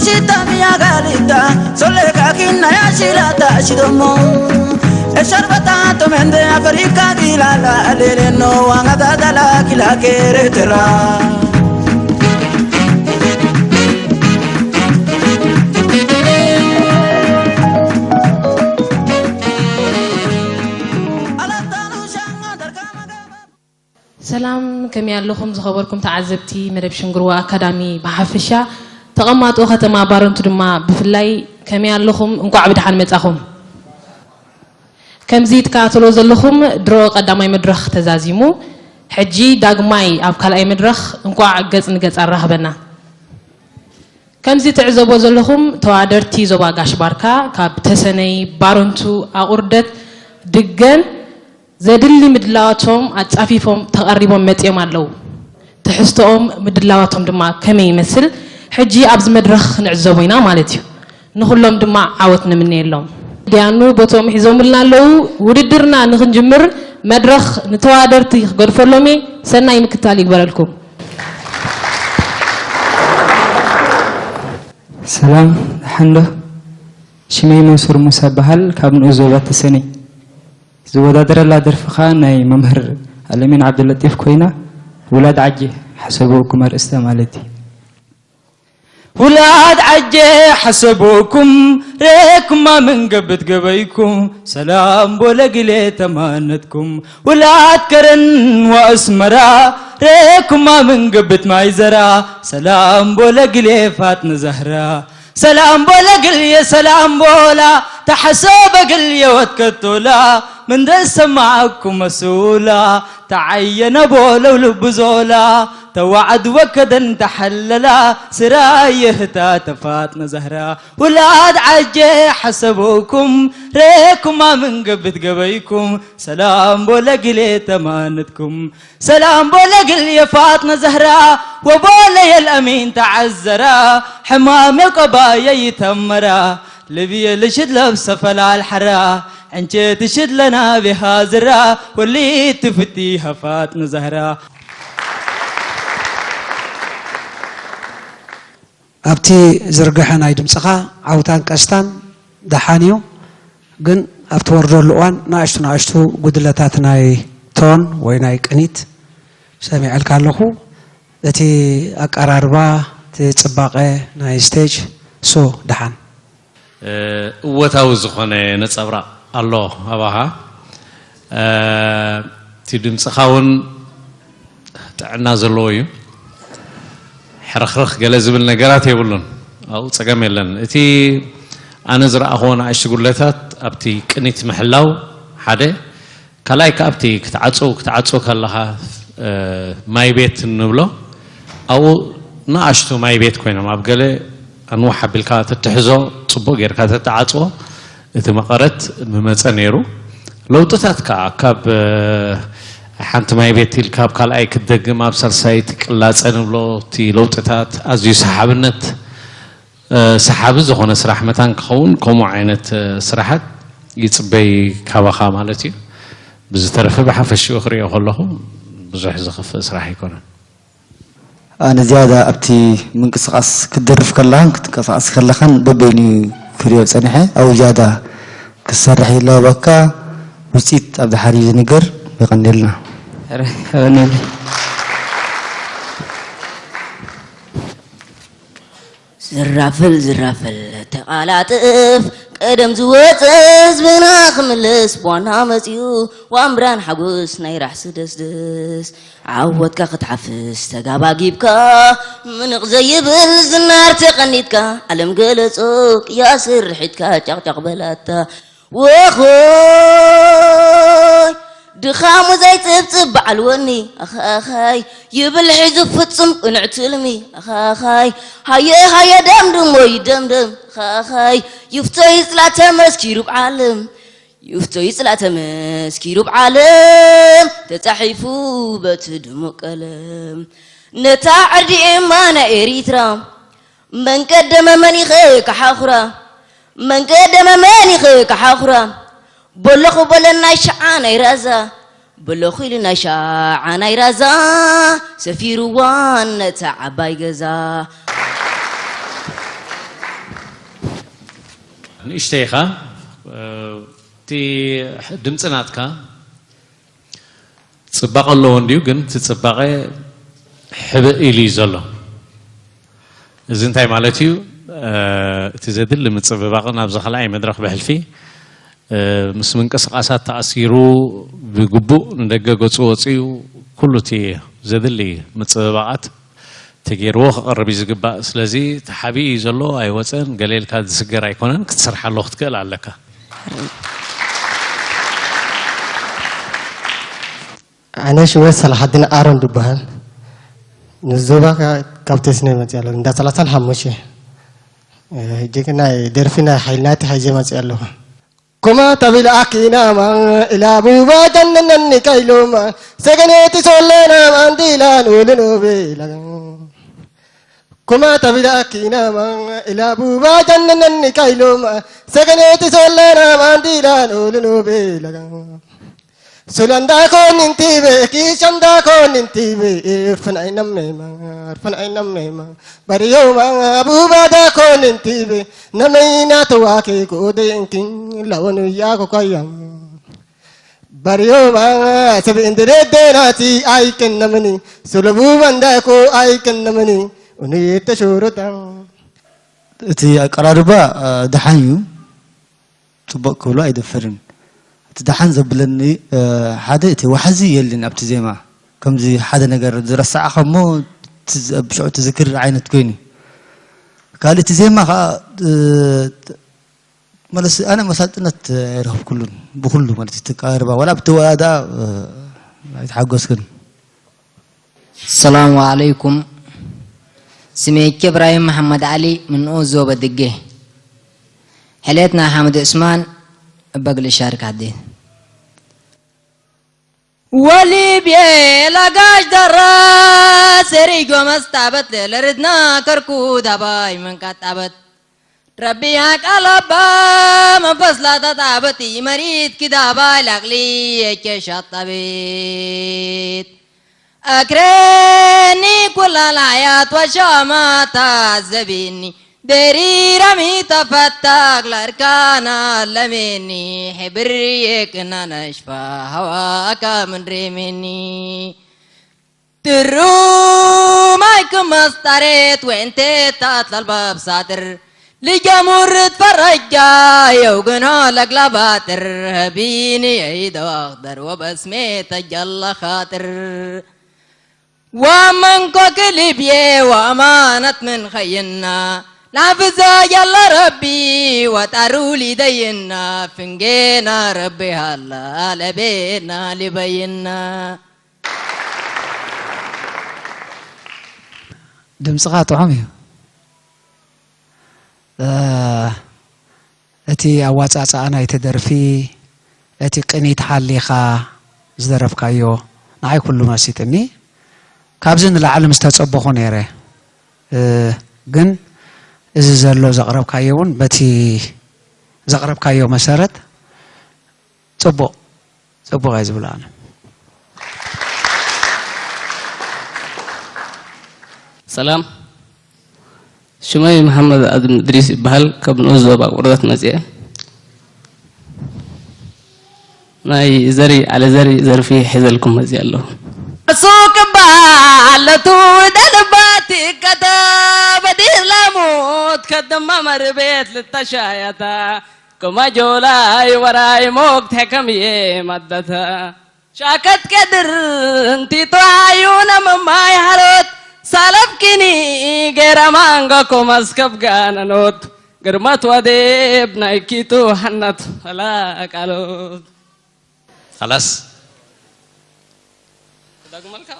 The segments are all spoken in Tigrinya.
Sita mia galita, sole kakina ya shilata shidomo. Esharbata tomende Afrika gilala, lele no wangata dala kila keretera. ሰላም፣ ከመይ ኣለኹም ዝኸበርኩም ተዓዘብቲ መደብ ሽንግርዋ ኣካዳሚ ብሓፈሻ፣ ተቐማጦ ከተማ ባረንቱ ድማ ብፍላይ ከመይ ኣለኹም? እንቋዕ ብደሓን መጻኹም። ከምዚ ትከታተልዎ ዘለኹም ድሮ ቀዳማይ መድረኽ ተዛዚሙ፣ ሕጂ ዳግማይ ኣብ ካልኣይ መድረኽ እንቋዕ ገጽ ንገጽ ኣራኽበና። ከምዚ ትዕዘብዎ ዘለኹም ተወዳደርቲ ዞባ ጋሽ ባርካ ካብ ተሰነይ፣ ባረንቱ፣ ኣቑርደት፣ ድገን ዘድሊ ምድላዋቶም ኣጻፊፎም ተቐሪቦም መጺኦም ኣለዉ። ትሕዝቶኦም ምድላዋቶም ድማ ከመይ ይመስል ሕጂ ኣብዚ መድረኽ ክንዕዘቦ ኢና ማለት እዩ። ንኹሎም ድማ ዓወት ንምነየሎም። ዲያኑ ቦቶም ሒዞምልና ኣለዉ። ውድድርና ንኽንጅምር መድረኽ ንተወዳደርቲ ክገድፈሎም እየ። ሰናይ ምክትታል ይግበረልኩም። ሰላም ደሓን ዶ? ሽመይ መንሱር ሙሳ እበሃል ካብ ንኡስ ዞባ ተሰነይ። ዝወዳደረላ ደርፊ ኸኣ ናይ መምህር ኣለሚን ዓብደለጢፍ ኮይና ውላድ ዓጂ ሓሰብኩም ኣርእስታ ማለት እዩ። ውላድ ዓጀ ሓሰብኩም ሬኩማ ምን ገብት ገበይኩም ሰላም ቦለግሌ ተማነትኩም ውላድ ከረን ወኣስመራ ሬኩማ ምን ገብት ማይዘራ ሰላም ቦለግሌ ፋጥነ ዘህራ ሰላም ቦለግል የሰላም ቦላ ተሐሰበግል የወትከቶላ ምን ደሰማዕኩም መሱላ ተዓየነ ቦለው ልቡ ዞላ ተዋዕድ ወከደን ተሐለላ ስራ የህታ ተፋጥነ ዘህራ ውላድ ዓጀ ሐሰበኩም ሬኩማ ምን ገብት ገበይኩም ሰላም ቦለግሌ ተማነትኩም ሰላም ቦለግል የፋጥነ ዘህራ ወቦለ የልአሚን ተዓዘራ ሕማም የቀባየ ይተመራ ልብየ ልሽድ ለብሰ ፈላል ሐራ ዕንጨት ሽድ ለና ቢሃዝራ ወሊድ ትፍቲ ሀፋጥነ ዘህራ ኣብቲ ዝርግሐ ናይ ድምፅኻ ዓውታን ቀስታን ደሓን እዩ፣ ግን ኣብ ትወርደሉ እዋን ንኣሽቱ ንኣሽቱ ጉድለታት ናይ ቶን ወይ ናይ ቅኒት ሰሚዐልካ ኣለኹ። እቲ ኣቀራርባ፣ እቲ ፅባቐ ናይ ስቴጅ እሱ ደሓን። እወታዊ ዝኾነ ነፀብራቕ ኣሎ ኣባኻ። እቲ ድምፅኻ እውን ጥዕና ዘለዎ እዩ። ሕርኽርኽ ገለ ዝብል ነገራት የብሉን። ኣብኡ ፀገም የለን። እቲ ኣነ ዝረኣኽዎ ንኣሽቱ ጉድለታት ኣብቲ ቅኒት ምሕላው ሓደ፣ ካልኣይ ከኣ ኣብቲ ክትዓጽው ክትዓጽው ከለኻ ማይ ቤት እንብሎ ኣብኡ ንኣሽቱ ማይ ቤት ኮይኖም ኣብ ገለ ኣንውሕ ኣቢልካ ተትሕዞ ጽቡቕ ጌርካ ተትዓጽዎ እቲ መቐረት ምመጸ ነይሩ። ለውጥታት ከኣ ካብ ሓንቲ ማይ ቤት ኢልካ ኣብ ካልኣይ ክትደግም ኣብ ሳልሳይቲ ቅላጸ ንብሎ እቲ ለውጥታት ኣዝዩ ሰሓብነት ሰሓቢ ዝኾነ ስራሕ መታን ክኸውን ከምኡ ዓይነት ስራሓት ይፅበይ ካባኻ ማለት እዩ። ብዝተረፈ ብሓፈሽኡ ክሪኦ ከለኹ ብዙሕ ዝኽፍእ ስራሕ ኣይኮነን። ኣነ ዝያዳ ኣብቲ ምንቅስቃስ ክትደርፍ ከለኻን ክትንቀሳቀስ ከለኻን በበይኑ ክሪኦ ፀኒሐ ኣብኡ ዝያዳ ክትሰርሕ ይላበካ ውፅኢት ኣብ ድሓር እዩ ዝንገር። የቀንየልና። ዝራፈል ዝራፈል ተቓላጥፍ ቀደም ዝወፀ ህዝብና ክምልስ ብዋና መፅዩ ዋምብራን ሓጎስ ናይ ራሕሲ ደስደስ ዓወትካ ክትሓፍስ ተጋባጊብካ ምንቕ ዘይብል ዝናር ተቐኒጥካ ዓለም ገለጾ ቅያስ ርሒትካ ጫቕጫቕ በላታ ወኾይ ድኻሙ ዘይጽብጽብ በዓል ወኒ ኣኻኻይ ይብል ሒዙ ፍጹም ቅኑዕ ትልሚ ኣኻኻይ ሃየ ሃየ ደምድሞ ይደምደም ኣኻኻይ ይፍቶ ይጽላ ተመስኪሩ ብዓለም ይፍቶ ይጽላ ተመስኪሩ ብዓለም ተጻሒፉ በቲ ድሙቕ ቀለም ነታ ዕርዲ ኤማ ናይ ኤሪትራ መን ቀደመ መን ይኸ ከሓኹራ መን ቀደመ መን ይኸ ከሓኹራ በለኹ በለን ናይ ሸዓ ናይ ራዛ በለኹ ኢሉ ናይ ሸዓ ናይ ራዛ ሰፊርዋ ነታ ዓባይ ገዛ። ንእሽተይ ኢኻ። እቲ ድምፂ ናትካ ፅባቐ ኣለዎ እንድዩ፣ ግን እቲ ፅባቐ ሕብእ ኢሉ እዩ ዘሎ። እዚ እንታይ ማለት እዩ? እቲ ዘድሊ ምፅብባቕን ኣብዚ ካልኣይ መድረኽ ብሕልፊ ምስ ምንቅስቓሳት ተኣሲሩ ብግቡእ ንደገ ገፁ ወፂኡ ኩሉ እቲ ዘድሊ ምፅብባቓት ተገይርዎ ክቐርብ እዩ ዝግባእ። ስለዚ ተሓቢኡ እዩ ዘሎ፣ ኣይወፀን፣ ገለ ኢልካ ዝስገር ኣይኮነን፣ ክትሰርሓሉ ክትክእል ኣለካ። ኣነ ሽመ ሰላሓዲን ኣሮን ድበሃል። ንዞባ ካብ ተስነ መፅእ ኣለኹ እንዳ ሰላሳን ሓሙሽተ። ሕጂ ግን ናይ ደርፊ ናይ ሓይልናቲ ሓይዘ መፅእ ኣለኹ። ኩማ ተቢል ኣኪናማ ኢላ ቡባ ጀነነኒ ከይሉማ ሰገኔቲ ሶለና ማንዲላ ኑልኑቤ ኢላ ኩማ ተቢል ኣኪናማ ኢላ ቡባ ጀነነኒ ከይሉማ ሰገኔቲ ሶለና ማንዲላ ኑልኑቤ ኢላ ሱለንዳ ኮኒንቲቤ ኪሸንዳ ኮኒንቲቤ እርፍን ኣይነሜማ እርፍን ኣይነሜማ በርዮማ ቡባዳ ኮኒንቲቤ ነመይና ተዋኬ ጎዴንኪ ለወኑ ያኮ ኮያም በርዮማ ሰብ እንድረደናቲ ኣይከነምኒ ሱለቡ መንዳኮ ኣይከነምኒ ኡንየተ ሹሩታ እቲ ኣቀራርባ ደሓን እዩ። ፅቡቕ ክብሎ ኣይደፍርን። እቲ ደሓን ዘብለኒ ሓደ እቲ ዋሕዚ የልን ኣብቲ ዜማ ከምዚ ሓደ ነገር ዝረሳዕኻ እሞ ብሽዑ ትዝክር ዓይነት ኮይኑ ካልእ እቲ ዜማ ከዓ ማለት ኣነ መሳጥነት ኣይረኸብኩሉን ብኩሉ ማለት እቲ ኣቀራርባ ዋላ ብቲ ወዳዳ ኣይተሓጎስክን ሰላሙ ዓለይኩም ስሜ ኬ እብራሂም መሓመድ ዓሊ ምን ንኡስ ዞበ ድጌ ሕሌት ናይ ሓምድ ዑስማን እበ ግልሻር ካዴ ወሊብየ ለጋሽ ደራ ሰሪጎ መስጣበት ለርድና ከርኩ ዳባይ መንካጣበት ረቢያ ቃለባ መንፈስ ላተጣበቲ መሪት ኪዳባ ላቅሊ የኬሻ ጣቤት ኣክረኒ ኩላ ላያት ወሻማታ ዘቢኒ ደሪራሚ ተፈታግ ላርካና ለሜኒ ሕብሪ የቅና ነሽፋ ሃዋካ ምንሬሜኒ ትሩማይኩም መስጣሬት ወእንቴታት ለልባብ ሳጥር ልጀሙርት ፈረጃ የውግኖ ለግላባጥር ቢኒ የይደዋኽደር ወበስሜ ተጀለ ኻጥር ዋመንኮ ክልብዬ ወአማነት ምን ኸይና ላፍዞ ጀለ ረቢ ወጣሩ ሊደይና ፍንጌና ረቢ ሃላ ለቤና ሊበይና ድምፅኻ ጥዑም እዩ። እቲ ኣዋፃፃኣ ናይቲ ደርፊ፣ እቲ ቅኒት ሓሊኻ ዝደረፍካዮ ንዓይ ኩሉ መሲጥኒ። ካብዚ ንላዕሊ ምስ ተፀበኹ ነይረ። ግን እዚ ዘሎ ዘቕረብካዮ እውን በቲ ዘቕረብካዮ መሰረት ፅቡቕ ፅቡቕ እየ ዝብሎ ኣነ። ሰላም ሽመይ መሓመድ ኣድም እድሪስ ይበሃል ካብ ንኡስ ዞባ ቁርበት መፅየ ናይ ዘሪ ዓለ ዘሪ ዘርፊ ሒዘልኩም መፅየ ኣለኹ ሱቅ በሃለቱ ደልባት ከተበ ዲላሙት ከደማ መርቤት ልተሻያታ كما جولاي وراي موقت حكم يمدتا شاكت كدر انتي تعايون مماي حروت سالفكني غير مانغا كوماس كبغانا نوت غرمت وديب نايكيتو حنت فلا قالوت خلاص داغمالكا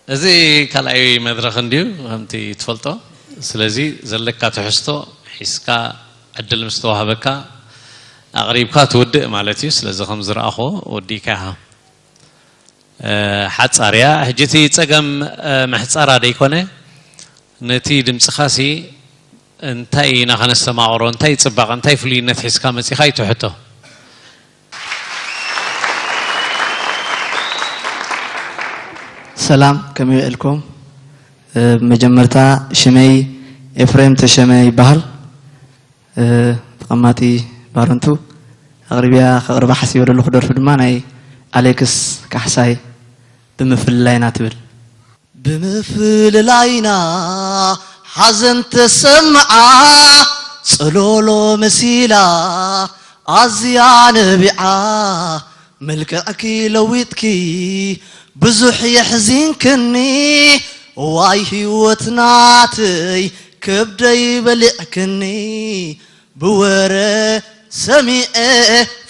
እዚ ካልኣይ መድረኽ እንድዩ ከምቲ ትፈልጦ። ስለዚ ዘለካ ትሕዝቶ ሒዝካ ዕድል ምስ ተዋህበካ ኣቕሪብካ ትውድእ ማለት እዩ። ስለዚ ከም ዝረኣኹዎ ወዲእካ ኢኻ። ሓጻር እያ። ሕጂ እቲ ጸገም ምሕጻራ ደይኮነ ነቲ ድምጽኻሲ እንታይ ኢና ከነስተማቕሮ፣ እንታይ ጽባቐ፣ እንታይ ፍሉይነት ሒዝካ መጺኻ እዩ እቲ ሕቶ። ሰላም ከመይ ውዕልኩም መጀመርታ ሽመይ ኤፍሬም ተሸመ ይበሃል። ተቐማጢ ባረንቱ። ኣቕሪብያ ከቕርባ ሓሲበ ዘለኹ ደርፊ ድማ ናይ ኣሌክስ ካሕሳይ ብምፍልላይና ትብል። ብምፍልላይና ሓዘን ተሰምዓ፣ ጸሎሎ መሲላ ኣዝያ ነቢዓ፣ መልክዕኪ ለዊጥኪ ብዙሕ የሕዚንክኒ። ዋይ ህይወት ናተይ፣ ከብደይ በሊዕክኒ። ብወረ ሰሚዐ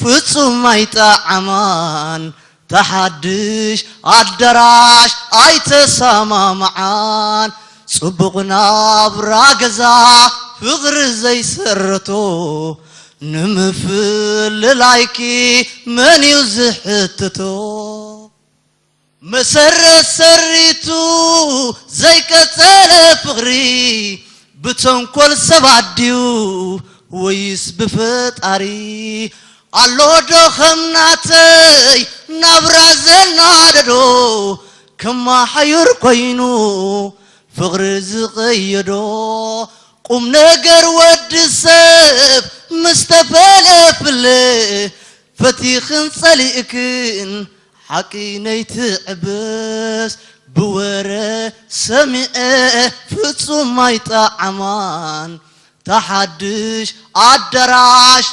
ፍጹም ኣይጠዓማን፣ ተሓድሽ ኣዳራሽ ኣይተሰማምዓን። ጽቡቕ ናብራ ገዛ ፍቕሪ ዘይሰርቶ፣ ንምፍልላይኪ መን እዩ ዝሕትቶ? መሰረት ሰሪቱ ዘይቀጸለ ፍቕሪ፣ ብተንኮል ሰባት ድዩ ወይስ ብፈጣሪ? ኣሎ ዶ ከም ናተይ ናብራ ዘናደዶ፣ ከማሓዩር ኮይኑ ፍቕሪ ዝቐየዶ? ቁም ነገር ወዲ ሰብ ምስ ተፈለፍለ፣ ፈቲኽን ጸሊእክን ሓቂ ነይትዕበስ። ብወረ ሰሚዐ ፍጹም ኣይጠዓማን፣ ተሓድሽ ኣዳራሽ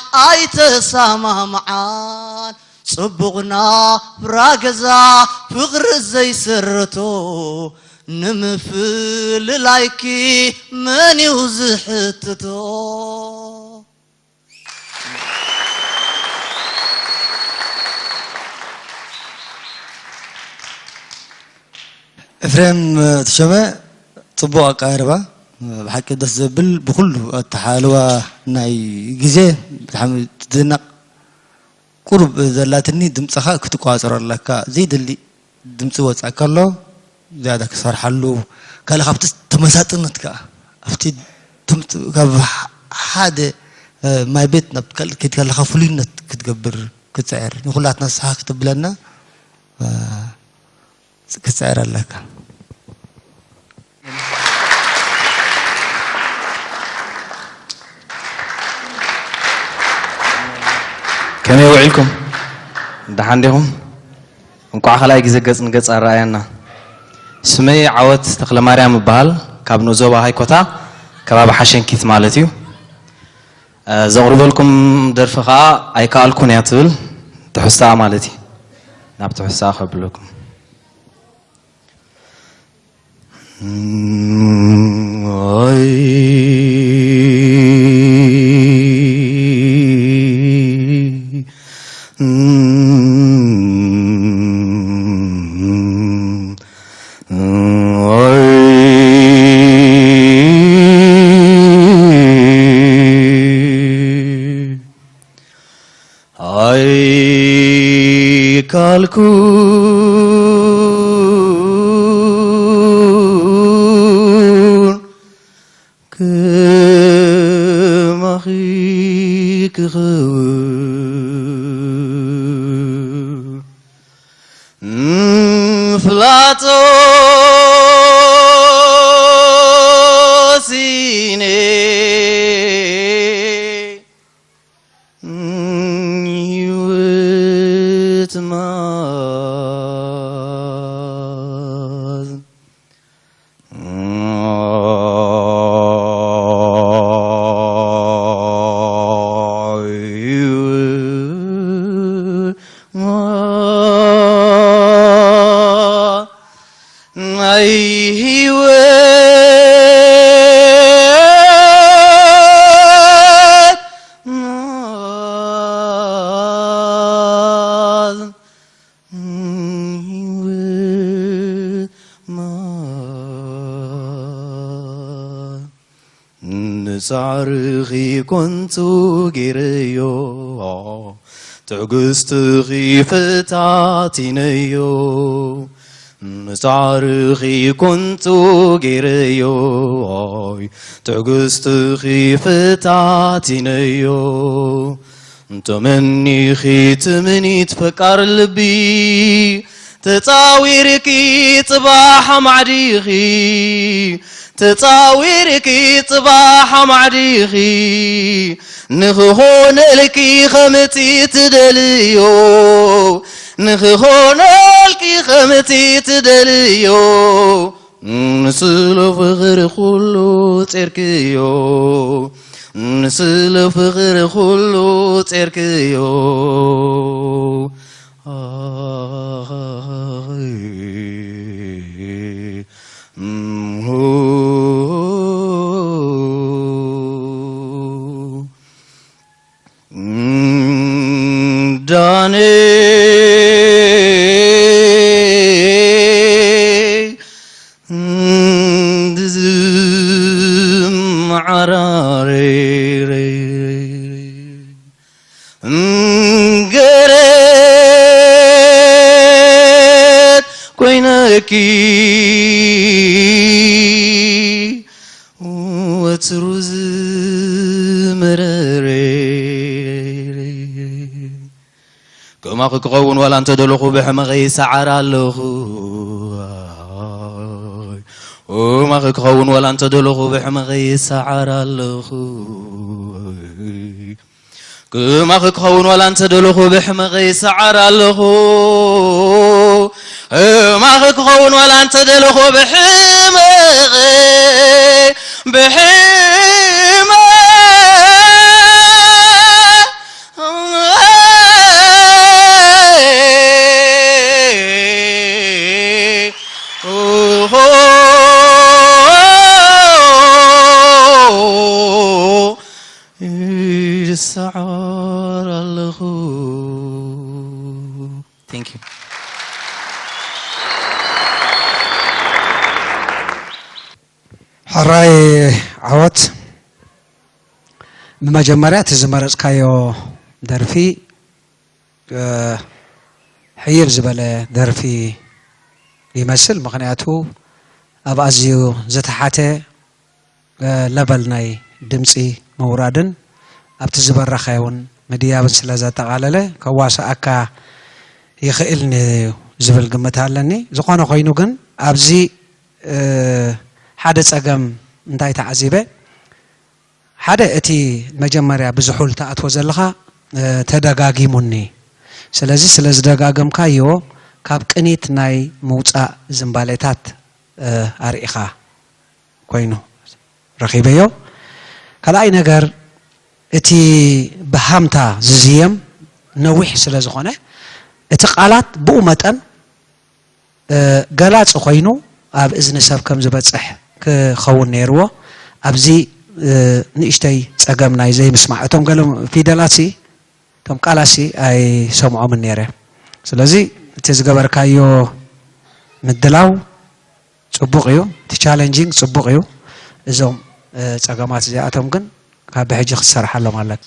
ኣይተሰማምዓን። ጽቡቕ ናብራ ገዛ ፍቕሪ ዘይሰርቶ፣ ንምፍልላይኪ መን እዩ ዝሕትቶ? ኤፍሬም ተሾመ፣ ጽቡቕ ኣቀራርባ፣ ብሓቂ ደስ ዘብል፣ ብኹሉ ኣተሓልዋ ናይ ግዜ ብጣዕሚ ትድነቕ። ቁሩብ ዘላትኒ ድምጽኻ ክትቋጽሮ ኣለካ፣ ዘይደሊ ድምጺ ወጻእ ከሎ ዝያዳ ክሰርሓሉ፣ ካልእ ካብቲ ተመሳጥነት ከኣ ኣብቲ ትም- ካብ ሓደ ማይ ቤት ናብ ካልእ ከይድ ከለኻ ፍሉይነት ክትገብር ክትጽዕር፣ ንኹላትና ንስኻ ክትብለና ክትጽዕር ኣለካ። ከመይ ውዒልኩም? ደሓን ዲኹም? እንቋዕ ካልኣይ ግዜ ገጽ ንገጽ ኣረኣየና። ስመይ ዓወት ተኽለማርያም እበሃል። ካብ ኖዞባ ሃይኮታ ከባቢ ሓሸንኪት ማለት እዩ። ዘቕርበልኩም ደርፊ ኸዓ ኣይከኣልኩን እያ ትብል ትሕዝቶኣ ማለት እዩ። ናብ ትሕዝቶኣ ከብለኩም። ኣይካልኩን ከማኺ ክኸውን ምፍላጦ ሲነ ህይወት ማዝ ናይ ህይወት ማዝ ህይወት ማዝ ንጻዕርኺ ኮንቱ ገይረዮ ትዕግስትኺ ፈታቲነዮ ንጻዕርኺ ኮንቱ ገይረዮ ትዕግስትኺ ፈታቲነዮ ተመኒኺ ትምኒት ፈቃር ልቢ ተጻዊርኪ ጽባሕ ኣማዕዲኺ፣ ተጻዊርኪ ጽባሕ ኣማዕዲኺ፣ ንኽኾነልኪ ኸምቲ ትደልዮ፣ ንኽኾነልኪ ኸምቲ ትደልዮ። ንስለ ፍቕሪ ኩሉ ጼርክዮ፣ ንስለ ፍቕሪ ኩሉ ጼርክዮ። ዳኔ ዝመዓራረይ ገረት ኮይነኪ ወትሩ ዝመረረ። ከማኺ ክኸውን ዋላ እንተደለኹ ብሕመቐ ይሰዓር ኣለኹ። ከማኺ ክኸውን ዋላ እንተደለኹ ብሕመቐ ይሰዓር ኣለኹ። ከማኺ ክኸውን ዋላ እንተደለኹ ብሕመቐ ይሰዓር ኣለኹ። ከማኺ ክኸውን ዋላ እንተደለኹ ብሕመቐ፣ ብሕመቐ ይሰዓር ኣለኹ። Thank you። ሕራይ ዓወት። ብመጀመርያ እቲ ዝመረጽካዮ ደርፊ፣ እ፣ ሕይል ዝበለ ደርፊ ይመስል። ምኽንያቱ ኣብ ኣዝዩ ዝተሓተ፣ እ፣ ለበል ናይ ድምጺ ምውራድን ኣብቲ ዝበረኻዮ እውን ምድያብን ስለ ዘጠቓለለ ከዋስኣካ ይኽእል እዩ ዝብል ግምት ኣለኒ። ዝኾነ ኮይኑ ግን ኣብዚ፣ እ፣ ሓደ ጸገም እንታይ ተዓዚበ? ሓደ እቲ መጀመርያ ብዝሑል ትኣትዎ ዘለኻ፣ እ፣ ተደጋጊሙኒ። ስለዚ ስለ ዝደጋገምካዮ ካብ ቅኒት ናይ ምውጻእ ዝንባሌታት፣ እ፣ ኣርኢኻ ኮይኑ ረኺበዮ። ካልኣይ ነገር እቲ ብሃምታ ዝዝየም ነዊሕ ስለ ዝኾነ እቲ ቃላት ብኡ መጠን እ፣ ገላጺ ኮይኑ ኣብ እዝኒ ሰብ ከም ዝበጽሕ ክኸውን ነይርዎ። ኣብዚ፣ እ፣ ንእሽተይ ጸገም ናይ ዘይምስማዕ። እቶም ገለ ፊደላትሲ፣ እቶም ቃላትሲ ኣይሰምዖምን ነይረ። ስለዚ እቲ ዝገበርካዮ ምድላው ጽቡቕ እዩ፣ እቲ ቻለንጂንግ ጽቡቕ እዩ። እዞም፣ እ፣ ጸገማት እዚኣቶም ግን ካብ ብሕጂ ክትሰርሓሎም ኣለካ።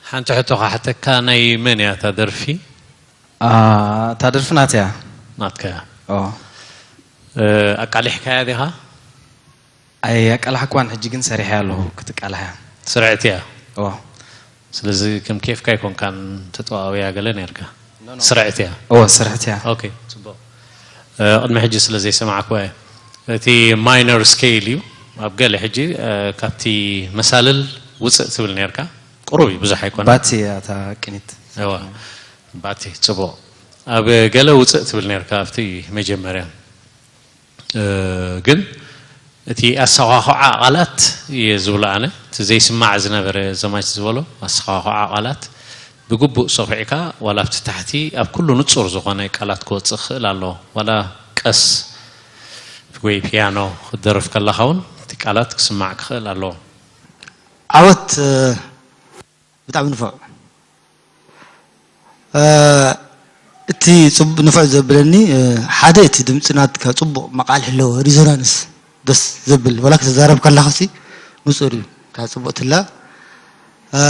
ሓንቲ ሕቶ ክሓተካ፣ ናይ መን እያ እታ ደርፊ? ኣ፣ እታ ደርፊ ናተይ እያ። ናትካ እያ። ኦ። እ፣ ኣቃሊሕካያ ዲኻ? ኣይ ኣቃላሕኳን፣ ሕጂ ግን ሰሪሐያ ኣለኹ ክትቃላሕ እያ። ስርዕቲ እያ። ኦ። ስለዚ ከም ኬፍካ ኣይኮንካን ተጠዋውያ ገለ ነርካ። ኖ፣ ኖ። ስርዕቲ እያ። ኦ፣ ስርዕቲ እያ። ኦኬ፣ ጽቡቕ። እ፣ ቅድሚ ሕጂ ስለ ዘይሰማዕኩዋ እየ። እቲ ማይነር ስኬል እዩ። ኣብ ገለ ሕጂ፣ እ፣ ካብቲ መሳልል ውጽእ ትብል ነርካ። ቁሩብ እዩ፣ ብዙሕ ኣይኮነን። ባቲ እያ እታ ቅኒት። እዋ፣ ባቲ፣ ጽቡቕ። ኣብ ገለ ውጽእ ትብል ነርካ ኣብቲ መጀመርያ። እ፣ ግን እቲ ኣሰዃኹዓ ቃላት እየ ዝብሎ ኣነ። እቲ ዘይስማዕ ዝነበረ ዘማች ዝበሎ ኣሰዃኹዓ ቃላት ብግቡእ ሰኹዕካ፣ ዋላ ኣብቲ ታሕቲ ኣብ ኩሉ ንጹር ዝኾነ ቃላት ክወጽእ ክኽእል ኣለዎ። ዋላ ቀስ ወይ ፒያኖ ክትደርፍ ከለኻ እውን እቲ ቃላት ክስማዕ ክኽእል ኣለዎ። ዓወት፣ እ፣ ብጣዕሚ ንፉዕ። እ፣ እቲ ጽቡ-፣ ንፉዕ ዘብለኒ፣ እ፣ ሓደ እቲ ድምጺ ናትካ ጽቡቕ መቓልሒ ኣለዎ፣ ሪዞናንስ ደስ ዘብል፣ ወላ ክትዛረብ ከለኻሲ ንጹር እዩ፣ ካብ ጽቡቕ ትላ። እ፣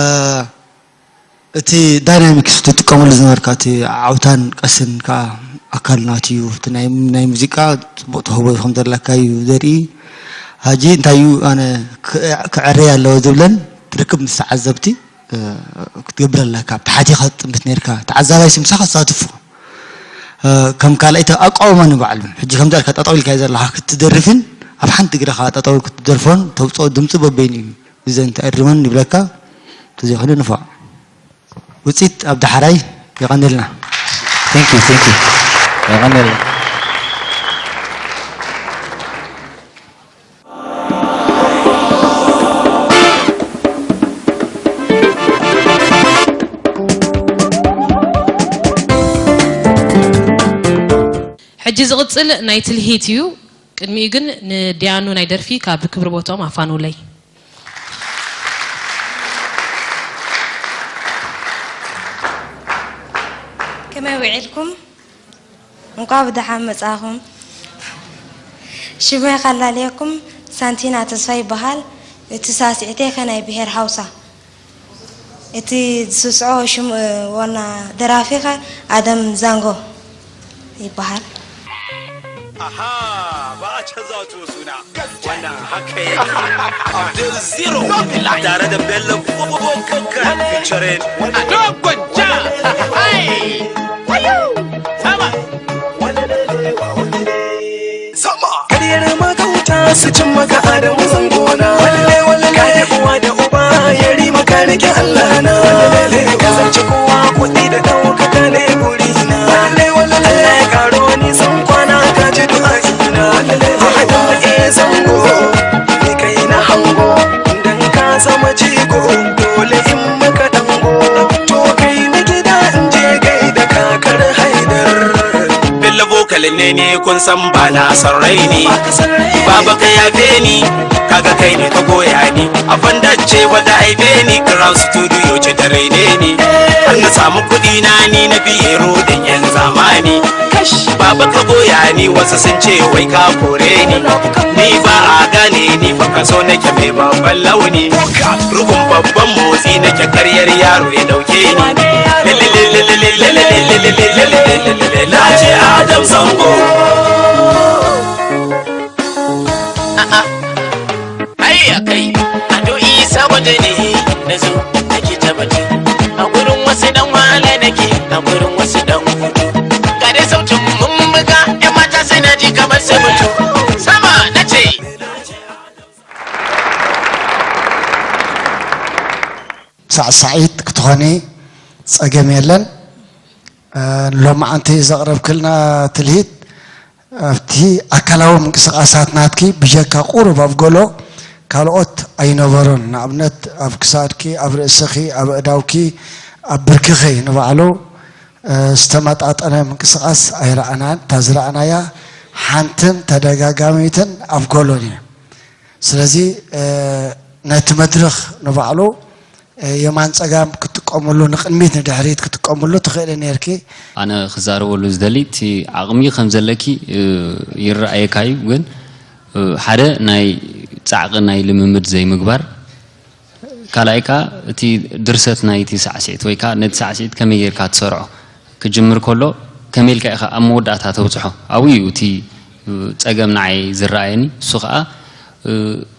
እቲ ዳይናሚክስ ትጥቀመሉ ዝነበርካ፣ እቲ ዓውታን ቀስን ከኣ ኣካል ናቱ እዩ። እቲ ናይ፣ ናይ ሙዚቃ ጽቡቕ ተውህቦ ከም ዘለካ እዩ ዘርኢ። ሕጂ እንታይ እዩ፣ ኣነ ክዕ-፣ ክዕረይ ኣለዎ ዝብለን ርክብ ምስ ተዓዘብቲ እ፣ ክትገብር ኣለካ። ኣብ ታሕቲ ክትጥምት ነርካ። ተዓዛባይሲ ምሳኻ ተሳትፎ። ከም ካልኣይ ኣቃውማ ንባዕሉ ሕጂ ከምዚ ኣልካ ጠጠው ኢልካ ዘለኻ ክትደርፍን ኣብ ሓንቲ ግረኻ ጠጠው ክትደርፎን ተውፅኦ ድምፂ በበይኑ እዩ። እዘን ተእርመን ይብለካ ተዘይኮነ ንፋዕ ውፅኢት ኣብ ዳሕራይ። የቐንልና። Thank you, thank you. የቐንልና። ሕጂ ዝቕጽል ናይ ትልሂት እዩ። ቅድሚኡ ግን ንዲያኑ ናይ ደርፊ ካብ ክብሪ ቦትኦም ኣፋንውለይ። ከመይ ውዒልኩም? እንኳዕ ብደሓን መጻኹም። ሽመይ ካላለየኩም ሳንቲና ተስፋ ይበሃል። እቲ ሳስዒተይ ከ ናይ ብሄር ሃውሳ። እቲ ዝስስዖ ሽም ዋና ደራፊ ከ ኣደም ዛንጎ ይበሃል። Aha, ba a canza tuwo suna. Wannan haka yake. Abdul Zero, tare da Bello Kokokka, featuring Ado Gwanja. Hai! Wayo! Sama! Sama! Karyar magauta su cin maka Adamu zangona. Walle walle ka yi uwa da uba ya rima ka rike Allah na. Walle walle ka zance kowa kuɗi da ɗaukaka ne burina. Walle walle Allah ya karo ni san kwana ka ji du'a'ina. Walle walle eh zango ni kai na hango dan ka zama jigo dole in maka dango. To kai na gida in je gai da kakar haidar. Bello vocal ne ni kun san ba na son rai ne. Baba ka yafe ni, kaga kai ne ka goya ni. A fanda ce wata aibe ni, Crown Studio ce ta raine ni. Har na samu kuɗi na ni na biye rodin yan zamani. Baba ka goya ni, wasu sun ce wai ka kore ni. Ni ba a gane ni fa ka so nake mai babban launi. Rugun babban motsi nake karyar yaro ya dauke ni. Na ce Adam Zango. A'a. Ai a kai, Ado Isa waje ne na zo nake ta batu. A gurin wasu dan wala nake, a gurin wasu dan hutu. Ga dai sautin mun buga, yan mata suna ji kamar su mutu. Sama na ce. ሳዕሳዒት ክትኾኒ ጸገም የለን። ሎማዓንቲ ዘቕረብክልና ትልሂት ኣብቲ ኣካላዊ ምንቅስቓሳት ናትኪ ብጀካ ቁሩብ ኣብ ጎሎ ካልኦት ኣይነበሩን። ንኣብነት ኣብ ክሳድኪ፣ ኣብ ርእስኺ፣ ኣብ ኣእዳውኪ፣ ኣብ ብርክኺ ንባዕሉ ዝተመጣጠነ ምንቅስቓስ ኣይረኣናን። እታ ዝረኣናያ ሓንትን ተደጋጋሚትን ኣብ ጎሎን እያ። ስለዚ ነቲ መድረኽ ንባዕሉ የማን ጸጋም ክትጥቀመሉ ንቕድሚት ንድሕሪት ክትጥቀመሉ ትኽእሊ ነርኪ። ኣነ ክዛረበሉ ዝደሊ እቲ ዓቕሚ ከም ዘለኪ ይረኣየካ እዩ፣ ግን ሓደ ናይ ጻዕቒ ናይ ልምምድ ዘይምግባር፣ ካልኣይ ከኣ እቲ ድርሰት ናይቲ ሳዕስዒት ወይ ከኣ ነቲ ሳዕስዒት ከመይ ጌርካ ትሰርዖ ክጅምር ከሎ ከመይ ኢልካ ኢኻ ኣብ መወዳእታ ተብጽሖ ኣብኡ እዩ እቲ ጸገም ንዓይ ዝረኣየኒ። እሱ ከኣ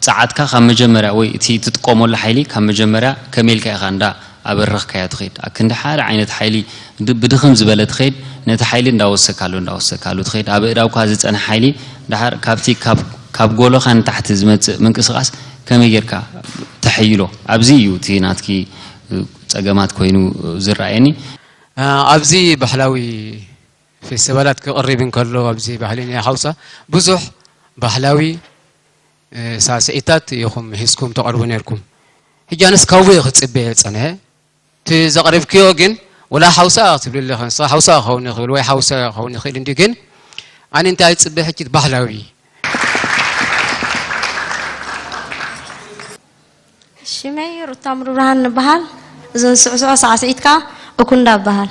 ጸዓትካ ካብ መጀመርያ ወይ እቲ ትጥቀመሉ ሓይሊ ካብ መጀመርያ ከመይ ኢልካ ኢኻ እንዳ ኣበረኽካዮ ትኸይድ። ኣክንዲ ሓደ ዓይነት ሓይሊ ብድኽም ዝበለ ትኸይድ፣ ነቲ ሓይሊ እንዳወሰካሉ እንዳወሰካሉ ትኸይድ። ኣብ ኣእዳውካ ዝጸንሐ ሓይሊ ድሓር ካብቲ ካብ ጎሎኻ ንታሕቲ ዝመጽእ ምንቅስቓስ ከመይ ጌርካ ተሐይሎ? ኣብዚ እዩ እቲ ናትኪ ጸገማት ኮይኑ ዝረኣየኒ። ኣብዚ ባህላዊ ፌስቲቫላት ክቕሪብ እንከሎ ኣብዚ ባህሊ ናይ ሓውሳ ብዙሕ ባህላዊ ሳስዒታት ኢኹም ሒዝኩም ተቐርቡ ነርኩም። ሕጂ ኣነስ ካብኡ እየ ክጽበ ጸንሐ። እቲ ዘቕሪብክዮ ግን ወላ ሓውሳ ክትብል ኣለኻ ንስኻ ሓውሳ ክኸውን ይኽእል ወይ ሓውሳ ክኸውን ይኽእል እንዲ ግን ኣነ እንታይ ዝጽበ ሕጂ ባህላዊ ሽመይ ሩታ ሙሉብርሃን ንበሃል። እዚ ንስዕስዖ ሳዕስዒት ከኣ እኩንዳ ይበሃል።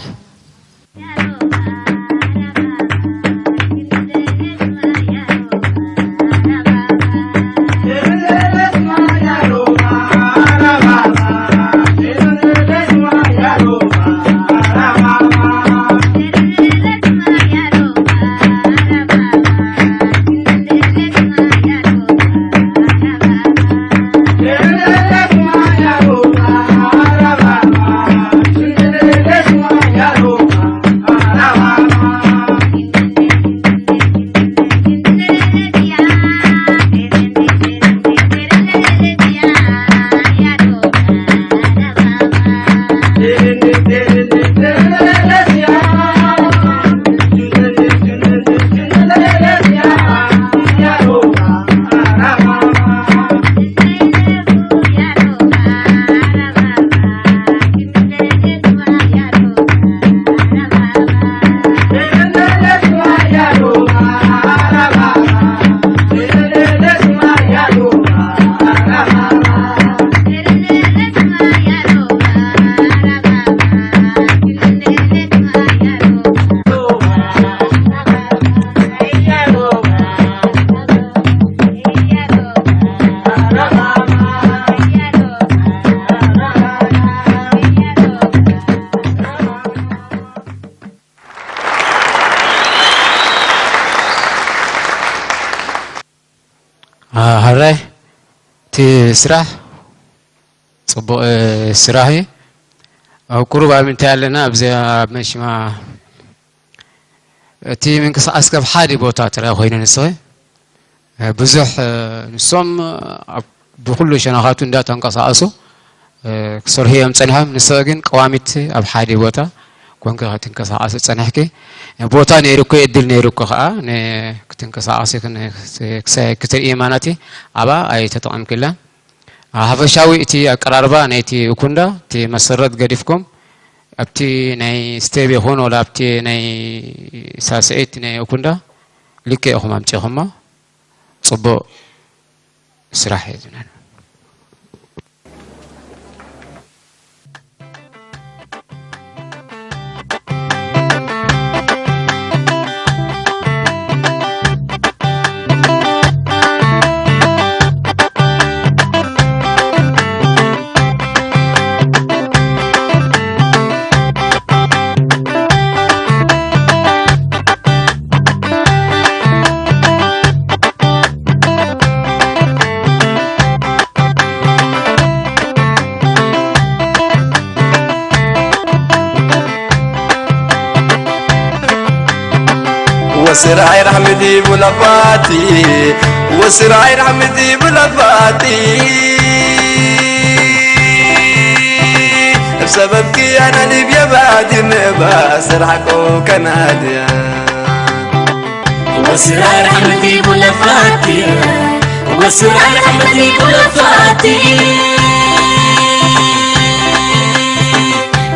እቲ ስራሕ ጽቡቕ ስራሕ እዩ። ኣብ ቁሩብ ኣብ እንታይ ኣለና ኣብዚ ኣብ መሽማ እቲ ምንቅስቃስ ካብ ሓደ ቦታ ጥራይ ኮይኑ ንስኺ ብዙሕ ንሶም ኣብ ብኩሉ ሸነኻቱ እንዳተንቀሳቀሱ ክሰርሑ እዮም ጸኒሖም። ንስኺ ግን ቀዋሚት ኣብ ሓደ ቦታ ኮንኪ ክትንቀሳቀሲ ጸኒሕኪ። ቦታ ነይሩኪ፣ እድል ነይሩኪ ከኣ ክትንቀሳቀሲ ክትርኢ ማናቲ ኣብኣ ኣይተጠቐምኪላን። ሓፈሻዊ እቲ ኣቀራርባ ናይቲ ኡኩንዳ እቲ መሰረት ገዲፍኩም ኣብቲ ናይ ስቴብ ይኹን ወላ ኣብቲ ናይ ሳስዒት ናይ ኡኩንዳ ልክዕ ኢኹም ኣምጺኹሞ። ጽቡቕ ስራሕ እዩ ዝብለና። وسرعي رحمتي بلفاتي، وسرعي رحمتي بلفاتي. بسببك أنا ليبيا بعد ما بسرحك وكناديا. وسرار حمدي بلفاتي، وسرار حمدي بلفاتي.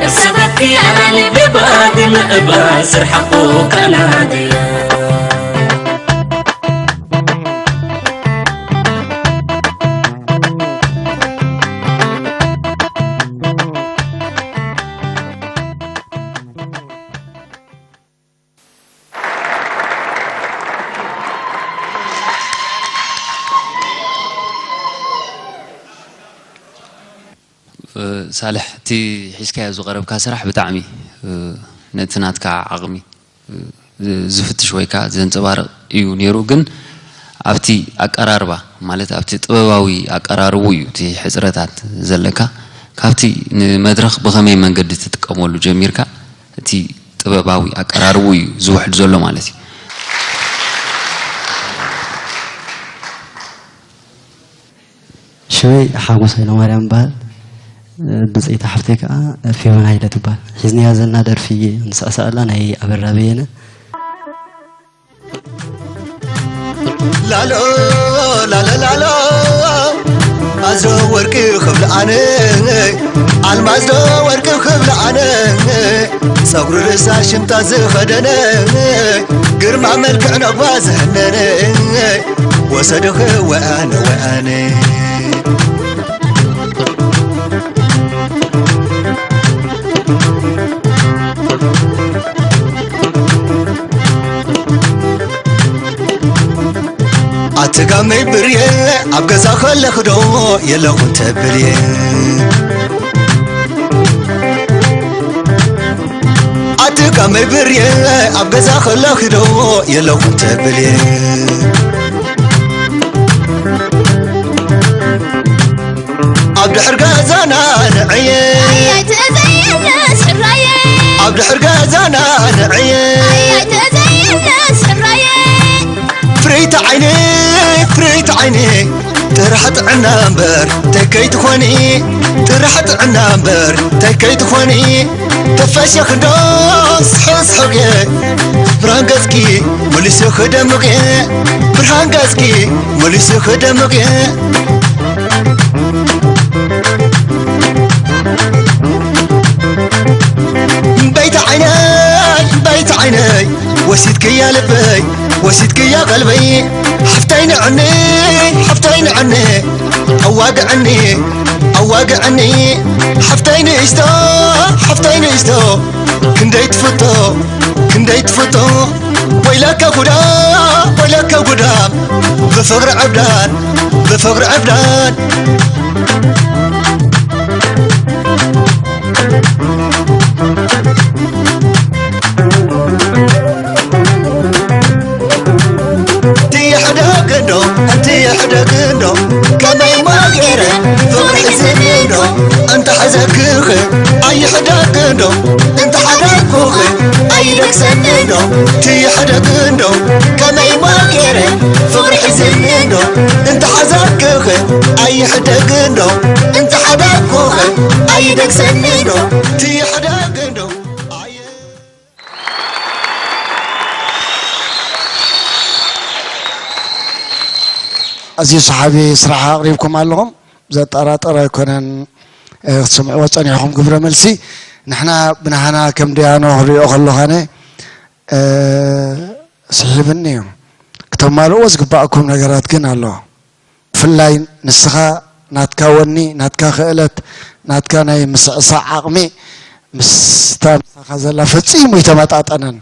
سببتي أنا اللي ببادي مقباسر حقوق أنا دي. ሳልሕ፣ እቲ ሒዝካዮ ዝቐረብካ ስራሕ ብጣዕሚ፣ እ፣ ነቲ ናትካ ዓቕሚ፣ እ፣ ዝፍትሽ ወይ ከዓ ዘንጸባርቕ እዩ ነይሩ። ግን ኣብቲ ኣቀራርባ፣ ማለት ኣብቲ ጥበባዊ ኣቀራርቡ እዩ እቲ ሕጽረታት ዘለካ። ካብቲ ንመድረኽ ብኸመይ መንገዲ ትጥቀመሉ ጀሚርካ፣ እቲ ጥበባዊ ኣቀራርቡ እዩ ዝውሕድ ዘሎ ማለት እዩ። ሽመይ ሓጎስ ሃይለማርያም ይበሃል። ብፅይቲ ሓፍተይ ከዓ ፊዮና ሃይለ ትበሃል። ሒዝናያ ዘለና ደርፊ ንስዕስዐላ ናይ ኣበራ በየነ። ላሎ ላሎ ላሎ ኣዞ ወርቂ ክብል ኣነ ኣልማዝ ዶ ወርቂ ክብል ኣነ ጸጉሪ ርእሳ ሽምጣ ዝኸደነ ግርማ መልክዕ ነጓ ዝሕነነ ወሰድኺ ወኣነ ወኣነ ኣቲ ጋመይ ብርየ ኣብ ገዛ ከለኽዶ የለኹን ተብልየ ኣቲ ጋመይ ብርየ ኣብ ገዛ ከለኽዶ የለኹን ተብልየ ኣብ ድሕር ገዛና ንዕየ ኣያይ ትእዘየለስ ሕራየ ኣብ ድሕር ገዛና ንዕየ ኣያይ ትእዘየለስ ሕራየ ፍርይቲ ዓይኒ ፍርይቲ ዓይኒ ጥራሕ ጥዕና እምበር ተከይትኾኒ ጥራሕ ጥዕና እምበር ተከይትኾኒ ተፈሸኽዶ ስሕስሕየ ብርሃን ገጽኪ መሊሱ ክደምቕየ ብርሃን ገጽኪ መሊሱ ክደምቕየ በይቲ ዓይነይ በይቲ ዓይነይ ወሲድክያ ልበይ ወሲድክያ ቀልበይ ሓፍተይ ንዕኒ ሓፍተይ ንዕኒ ኣዋግዕኒ ኣዋግዕኒ ሓፍተይ ንእሽቶ ሓፍተይ ንእሽቶ ክንደይ ትፍቶ ክንደይ ትፍቶ ወይለከ ጉዳ ወይለከ ጉዳ ብፍቕሪ ዕብዳን ብፍቕሪ ዕብዳን ትየሕደግዶ ትየሕደግዶ ከመይ ማለ እንዶ እንተ ሓዳግኩኺ ኣይደግሰኒ እንዶ ትይሕደግ እንዶ ከመይ ሞ ገይረ ፍቕሪ ሒዝኒ እንዶ እንተ ሓዛግኺ ኣይሕደግ እንዶ እንተ ሓዳግኩኺ ኣይደግሰኒ እንዶ ትይሕደግ እንዶ ኣየ ኣዝዩ ሰሓቢ ስራሕ ኣቕሪብኩም ኣለኹም። ዘጠራጥር ኣይኮነን። እ፣ ክትሰምዕዎ ጸኒሕኹም ግብረ መልሲ። ንሕና ብናህና ከም ደያኑ ክሪኦ ከለኹ ኣነ፣ እ፣ ስሒብኒ እዩ። ክተማልእዎ ዝግባኣኩም ነገራት ግን ኣሎ። ብፍላይ ንስኻ ናትካ ወኒ፣ ናትካ ክእለት፣ ናትካ ናይ ምስዕሳዕ ዓቕሚ ምስታ ምሳኻ ዘላ ፈጺሙ ኣይተመጣጠነን።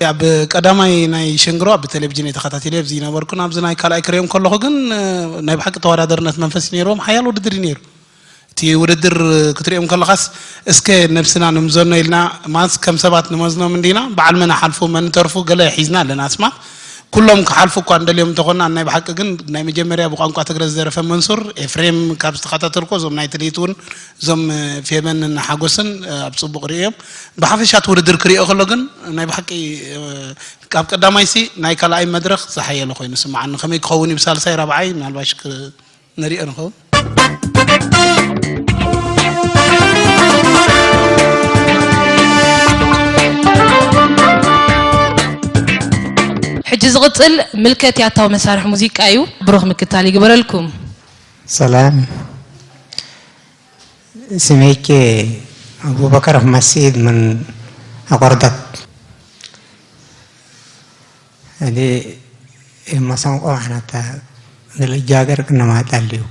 ኣብ ቀዳማይ ናይ ሸንግሮ ኣብ ቴሌቪዥን እየ ተኸታቲለ ኣብዚ ነበርኩን ኣብዚ ናይ ካልኣይ ክሪኦም ከለኹ ግን ናይ ብሓቂ ተወዳደርነት መንፈስ እዩ ነይርዎም ሓያል ውድድር እዩ ነይሩ እቲ ውድድር ክትሪኦም ከለኻስ እስከ ነብስና ንምዘኖ ኢልና ማለት ከም ሰባት ንመዝኖም እንዲና በዓል መን ሓልፉ መን ተርፉ ገለ ሒዝና ኣለና ኣስማት ኩሎም ክሓልፉ እኳ እንደልዮም እንተኾና ናይ ብሓቂ ግን ናይ መጀመርያ ብቋንቋ ትግረ ዝደረፈ መንሱር ኤፍሬም ካብ ዝተኸታተልኮ እዞም ናይ ትልሂት እውን እዞም ፌበንን ሓጎስን ኣብ ፅቡቕ ርእዮም ብሓፈሻ እቲ ውድድር ክሪኦ ከሎ ግን ናይ ብሓቂ ካብ ቀዳማይ ሲ ናይ ካልኣይ መድረኽ ዝሓየለ ኮይኑ ስምዓኒ ከመይ ክኸውን እዩ ብሳልሳይ ራብዓይ ምናልባሽ ንሪኦ ንኸውን ሕጂ ዝቕጽል ምልከት ያታዊ መሳርሒ ሙዚቃ እዩ። ብሩኽ ምክታል ይግበረልኩም። ሰላም፣ ስሜቼ ኣቡበከር ኣሕመድ ስዒድ ምን ኣቆርደት። እኔ የማሳንቆ ማሕናታ ንልጃገር ክነማጣልዩ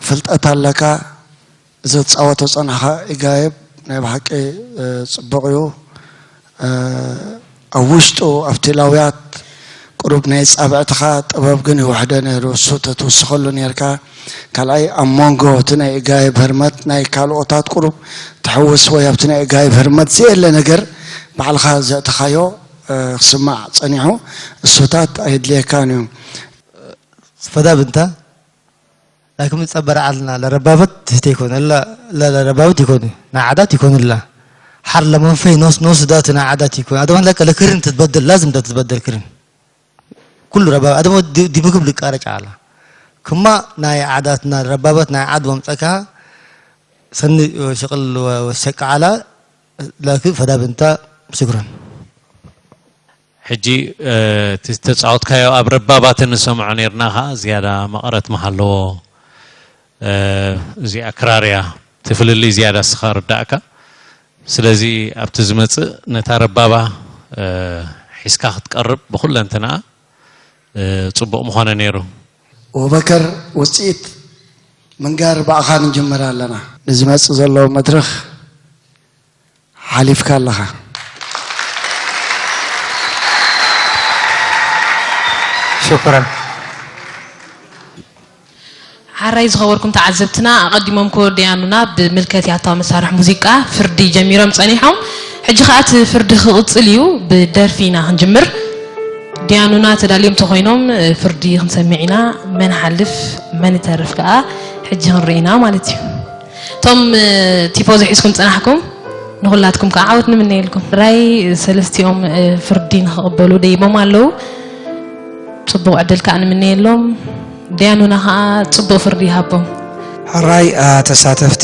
ፍልጠት ኣለካ። እዚ ክትጻወቶ ዝጸናሕካ ኢጋይብ ናይ ብሓቂ ጽቡቕ እዩ። ኣብ ውሽጡ ኣብቲ ላውያት ቁሩብ ናይ ጻብዕትኻ ጥበብ ግን ይውሕደ ነይሩ። እሱ ተትውስኸሉ ነይርካ። ካልኣይ ኣብ መንጎ እቲ ናይ ኢጋይብ ህርመት ናይ ካልኦታት ቁሩብ ትሕውስ ወይ ኣብቲ ናይ ኢጋይብ ህርመት ዘየለ ነገር ባዕልኻ ዘእተኻዮ ክስማዕ ጸኒሑ። እሱታት ኣየድልየካን እዩ። ፈዳብንታ ላኪን ጸበረ ዓልና ለረባበት ትህተ ይኮን ላ ለረባበት ይኮን ናይ ዓዳት ይኮን ላ ሓር ለመንፈይ ኖስ ኖስ ዳት ናይ ዓዳት ይኮን ኣደማን ለከ ለክርን ትትበደል ላዝም ዳት ትትበደል ክርን ኩሉ ረባብ ኣደሞ ዲምግብ ልቃረጫ ዓላ ክማ ናይ ዓዳትና ረባበት ናይ ዓድ ወምጸካ ሰኒ ሽቅል ወሰቃ ዓላ ላኪን ፈዳብንታ ስግረን ሕጂ እቲ ዝተጻወትካዮ ኣብ ረባባት እንሰምዖ ነርና ከኣ ዝያዳ መቐረት ምሃለዎ እዚ ኣክራርያ ትፍልልይ ዝያዳ ስኻ ርዳእካ ስለዚ ኣብቲ ዝመጽእ ነታ ረባባ ሒዝካ ክትቀርብ ብኩለንትናኣ ጽቡቕ ምኾነ ነይሩ። ወበከር ውፅኢት ምንጋር ብኣኻ ንጅምር ኣለና። ንዝመፅእ ዘሎ መድረኽ ሓሊፍካ ኣለኻ። ሽኩረን። ሓራይ ዝኸበርኩም ተዓዘብትና ኣቐዲሞም ኮ ደያኑና ብምልከት ያታዊ መሳርሒ ሙዚቃ ፍርዲ ጀሚሮም ጸኒሖም። ሕጂ ኸኣ እቲ ፍርዲ ክቕጽል እዩ። ብደርፊ ኢና ክንጅምር። ደያኑና ተዳልዮም ተኾይኖም ፍርዲ ክንሰምዕ ኢና። መን ሓልፍ መን ይተርፍ ከኣ ሕጂ ክንርኢ ኢና ማለት እዩ። እቶም ቲፎዞ ሒዝኩም ጸናሕኩም ንኹላትኩም ከኣ ዓወት ንምነየልኩም። ራይ ሰለስቲኦም ፍርዲ ንክቕበሉ ደይቦም ኣለዉ። ጽቡቕ ዕድል ከኣ ንምነየሎም። ደያኑና ከኣ ጽቡቕ ፍርዲ ይሃቦም። ሕራይ ተሳተፍቲ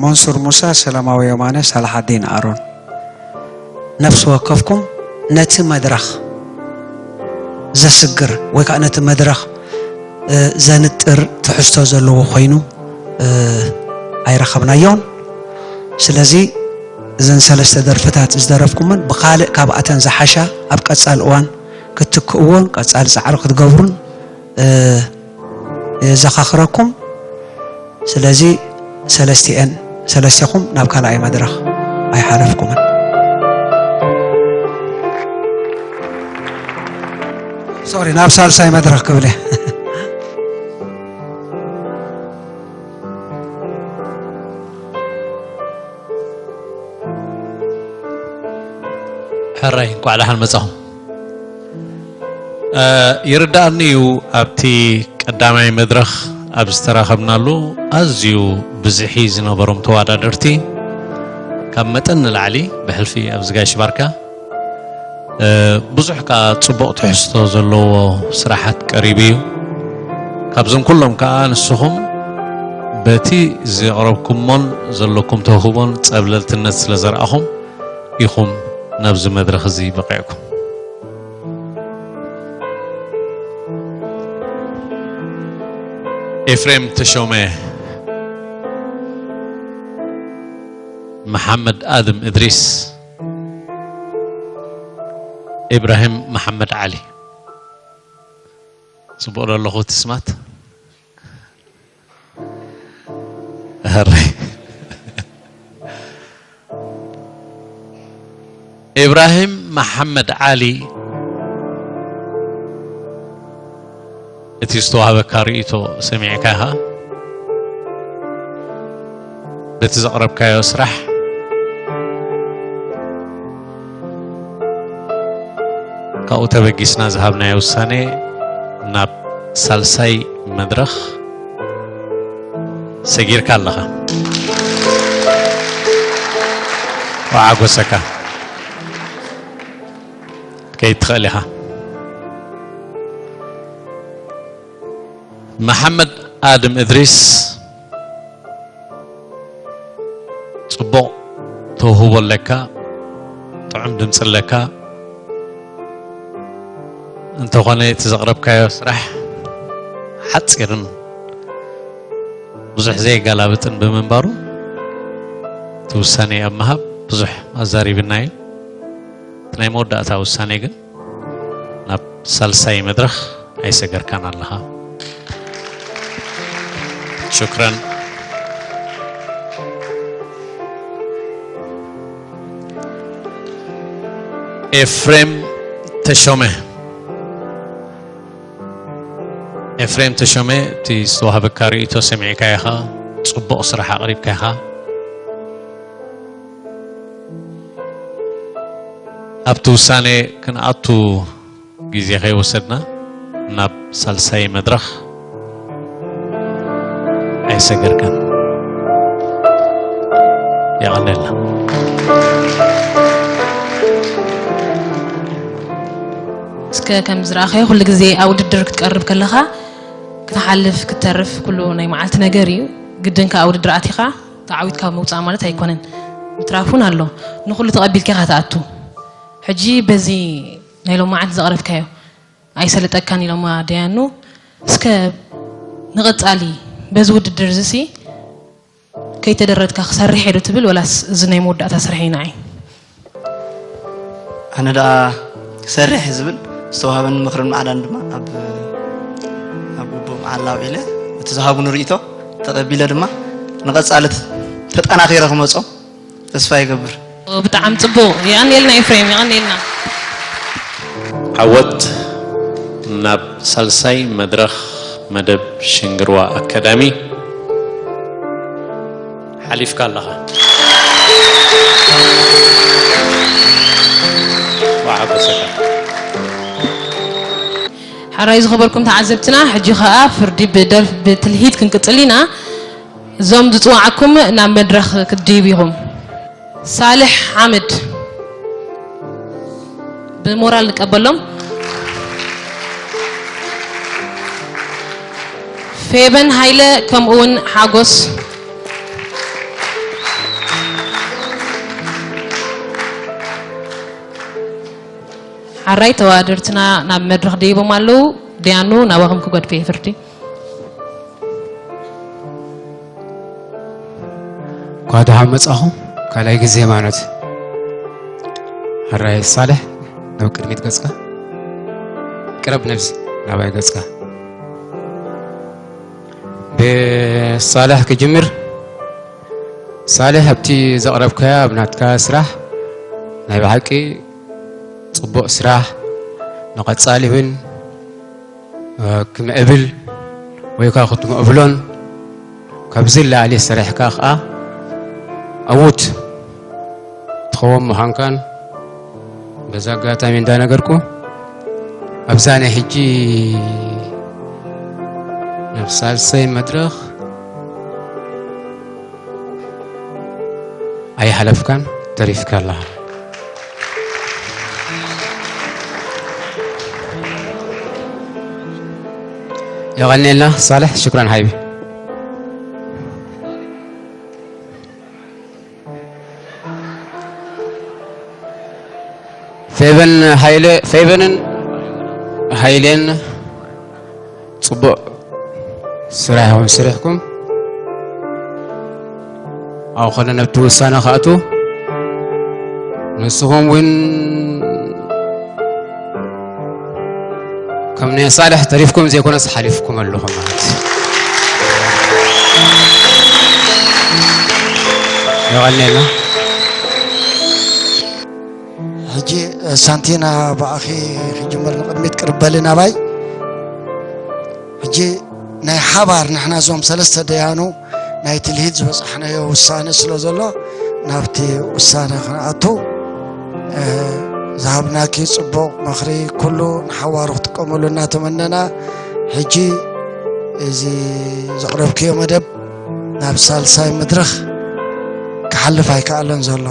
መንሱር ሙሳ፣ ሰላማዊ የማነ፣ ሳላሓዲን ኣሮን፣ ነፍሲ ወከፍኩም ነቲ መድረኽ ዘስግር ወይ ከዓ ነቲ መድረኽ ዘንጥር ትሕዝቶ ዘለዎ ኮይኑ ኣይረኸብናዮን። ስለዚ እዘን ሰለስተ ደርፍታት ዝደረፍኩመን ብኻልእ ካብኣተን ዝሓሻ ኣብ ቀጻል እዋን ክትትክእዎን ቀጻሊ ጻዕሪ ክትገብሩን የዘኻኽረኩም። ስለዚ ሰለስቲኤን ሰለስቴኹም ናብ ካልኣይ መድረኽ ኣይሓለፍኩምን። ሶሪ፣ ናብ ሳልሳይ መድረኽ ክብል እየ። ሕራይ እንኳዕ ደሓን መጻኹም። ይርዳእኒ እዩ ኣብቲ ቀዳማይ መድረኽ ኣብ ዝተራኸብናሉ ኣዝዩ ብዝሒ ዝነበሮም ተወዳደርቲ ካብ መጠን ንላዕሊ ብሕልፊ ኣብዚ ጋሽ ባርካ ብዙሕ ከዓ ጽቡቕ ትሕዝቶ ዘለዎ ስራሓት ቀሪቡ እዩ። ካብዞም ኩሎም ከዓ ንስኹም በቲ ዘቕረብኩሞን ዘለኩም ተውህቦን ጸብለልትነት ስለ ዘርኣኹም ኢኹም ናብዚ መድረኽ እዚ በቒዕኩም። ኤፍሬም ተሾመ፣ መሓመድ ኣድም እድሪስ፣ ኢብራሂም መሓመድ ዓሊ። ጽቡቕ ዶ ኣለኹ ትስማት? ኢብራሂም መሓመድ ዓሊ፣ እቲ ዝተዋህበካ ርእይቶ ሰሚዕካ ኢኻ። በቲ ዘቕረብካዮ ስራሕ ካብኡ ተበጊስና ዝሃብናዮ ውሳኔ ናብ ሳልሳይ መድረኽ ሰጊርካ ኣለኻ። ወዓጎሰካ። ከይትኽእል ኢኻ። መሓመድ ኣድም እድሪስ ጽቡቕ ተውህቦ ኣለካ፣ ጥዑም ድምጺ ኣለካ። እንተኾነ እቲ ዘቕረብካዮ ስራሕ ሓጺርን ብዙሕ ዘየገላብጥን ብምንባሩ እቲ ውሳኔ ኣብ ምሃብ ብዙሕ ኣዛሪብና እዩ። እቲ ናይ መወዳእታ ውሳኔ ግን ናብ ሳልሳይ መድረኽ ኣይሰገርካን ኣለኻ። ሽክረን። ኤፍሬም ተሾመ። ኤፍሬም ተሾመ፣ እቲ ዝተዋህበካ ርእይቶ ሰሚዕካ ኢኻ፣ ጽቡቕ ስራሕ ኣቕሪብካ ኢኻ። ኣብቲ ውሳኔ ክንኣቱ ግዜ ከይወሰድና ናብ ሳልሳይ መድረኽ ኣይሰገርካን። የቐንየልና። እስከ ከም ዝረኣኸዮ ኩሉ ግዜ ኣብ ውድድር ክትቀርብ ከለኻ ክትሓልፍ ክትተርፍ ኩሉ ናይ መዓልቲ ነገር እዩ። ግድን ከኣ ውድድር ኣቲኻ ተዓዊትካ ምውፃእ ማለት ኣይኮነን። ምትራፍ እውን ኣሎ። ንኹሉ ተቐቢልካ ኢኻ ትኣቱ። ሕጂ በዚ ናይ ሎማዓንቲ ዘቕረብካዮ ኣይሰለጠካን ኢሎማ ደያኑ። እስከ ንቐጻሊ በዚ ውድድር እዚ ሲ ከይተደረትካ ክሰርሕ እየ ዶ ትብል ወላስ እዚ ናይ መወዳእታ ስርሐይ ንዓይ? ኣነ ደኣ ክሰርሕ እየ ዝብል ዝተዋህበኒ ምኽርን መዓዳን ድማ ኣብ ኣብ ግቡእ መዓላ ኣውዒለ፣ እቲ ዝሃቡኒ ርእይቶ ተቐቢለ ድማ ንቐጻሊ ተጠናኺረ ክመጾ ተስፋ ይገብር። ብጣዕሚ ጽቡቕ። የቐንየልና ኤፍሬም፣ የቐንየልና። ዓወት ናብ ሳልሳይ መድረኽ መደብ ሽንግርዋ ኣካዳሚ። ሓሊፍካ ኣለኻ። ወሓጎሰካ። ሓራይ ዝኸበርኩም ተዓዘብትና፣ ሕጂ ኸኣ ፍርዲ ብደርፍ ብትልሂት ክንቅጽል ኢና። እዞም ዝጽዋዓኩም ናብ መድረኽ ክትድይቡ ኢኹም። ሳልሕ ሓምድ ብሞራል ንቀበሎም። ፌበን ሃይለ ከምኡ እውን ሓጎስ። ሓራይ ተወዳደርትና ናብ መድረኽ ደይቦም ኣለዉ። ደያኑ ናባኹም ክገድፈ እየ ፍርዲ። እንኳ ደሓን መጻኹም። ካልኣይ ግዜ ማለት። ሕራይ ሳልሕ፣ ናብ ቅድሚት ገጽካ። ቅረብ ነብሲ፣ ናባይ ገጽካ። ብሳልሕ ክጅምር። ሳልሕ፣ ኣብቲ ዘቕረብካያ ኣብ ናትካ ስራሕ ናይ ብሓቂ ጽቡቕ ስራሕ፣ ንቐጻሊ እውን ክምዕብል ወይ ከዓ ክትምዕብሎን ካብዚ ላዕሊ ሰሪሕካ ከዓ ዕዉት ትኸውን ምዃንካን በዚ ኣጋጣሚ እንዳነገርኩ፣ ኣብዛ ናይ ሕጂ ናብ ሳልሳይ መድረኽ ኣይሓለፍካን፣ ተሪፍካ ኣለኻ። የቐንየልና ሳልሕ፣ ሽክራን ሓይቢ። ፌቨን ሃይለ፣ ፌቨንን ሃይሌን ጽቡቕ ስራሕ ኢኹም ስሪሕኩም። ኣብ ኾነ ነብቲ ውሳነ ክኣቱ ንስኹም እውን ከም ናይ ሳልሕ ተሪፍኩም ዘይኮነስ ሓሊፍኩም ኣለኹም ማለት እዩ። የቐንየልና። ሕጂ ሳንቲና ብኣኺ ክጅምር ንቕድሚት ቅርበሊ ናባይ። ሕጂ ናይ ሓባር ንሕና እዞም ሰለስተ ደያኑ ናይ ትልሂት ዝበጻሕናዮ ውሳነ ስለ ዘሎ ናብቲ ውሳነ ክንኣቱ፣ እ፣ ዝሃብናኪ ጽቡቕ ምኽሪ ኩሉ ንሓዋሩ ክትጥቀመሉ እናተመነና፣ ሕጂ እዚ ዘቕረብክዮ መደብ ናብ ሳልሳይ መድረኽ ክሓልፍ ኣይከኣለን ዘሎ።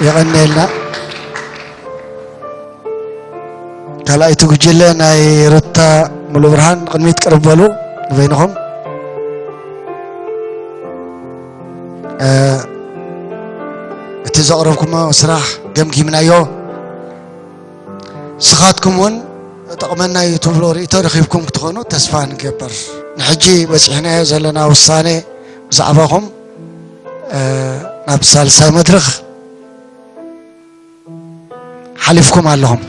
የቐንየልና። ካልኣይቲ ጉጅለ ናይ ሩታ ሙሉ ብርሃን ቅድሚት ቅርብ በሉ ንበይንኹም። እ፣ እቲ ዘቕረብኩሞ ስራሕ ገምጊምናዮ። ስኻትኩም እውን ጠቕመና እዩ ትብሎ ርእይቶ ረኺብኩም ክትኾኑ ተስፋ ንገብር። ንሕጂ በጺሕናዮ ዘለና ውሳነ ብዛዕባኹም፣ እ፣ ናብ ሳልሳይ መድረኽ ሓሊፍኩም ኣለኹም።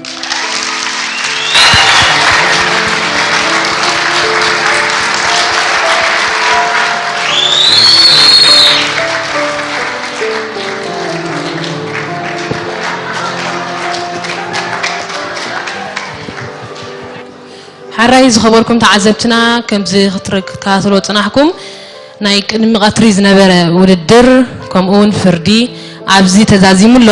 ሓራይ ዝኸበርኩም ተዓዘብትና፣ ከምዚ ክትረ-፣ ክትከታተሎ ጽናሕኩም፣ ናይ ቅድሚ ቀትሪ ዝነበረ ውድድር፣ ከምኡ እውን ፍርዲ ኣብዚ ተዛዚሙ ኣሎ።